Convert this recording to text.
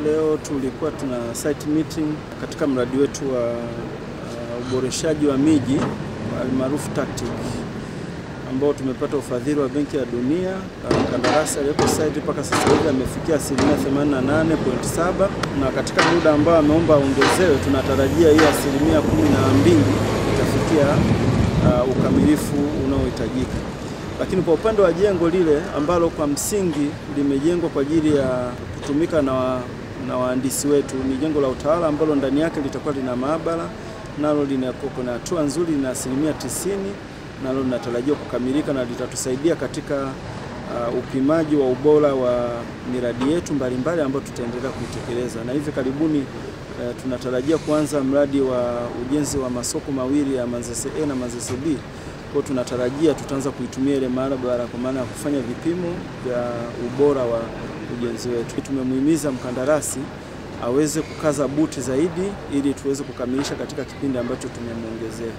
Leo tulikuwa tuna site meeting katika mradi wetu wa uboreshaji wa miji almaarufu TACTIC, ambao tumepata ufadhili wa Benki ya Dunia. Mkandarasi aliyeko site mpaka sasa hivi amefikia 88.7%, na katika muda ambao ameomba ongezewe tunatarajia hiyo 12% itafikia ukamilifu unaohitajika. Lakini kwa upande wa jengo lile ambalo kwa msingi limejengwa kwa ajili ya kutumika na wahandisi wetu, ni jengo la utawala ambalo ndani yake litakuwa lina maabara, nalo lina kuna hatua nzuri, lina 90%, nalo linatarajiwa kukamilika na litatusaidia katika upimaji wa ubora wa miradi yetu mbalimbali ambayo tutaendelea kuitekeleza. Na hivi karibuni tunatarajia kuanza mradi wa ujenzi wa masoko mawili ya Manzese A na Manzese B. Kwa tunatarajia tutaanza kuitumia ile maabara kwa maana ya kufanya vipimo vya ubora wa ujenzi wetu. Tumemuhimiza mkandarasi aweze kukaza buti zaidi ili tuweze kukamilisha katika kipindi ambacho tumemuongezea.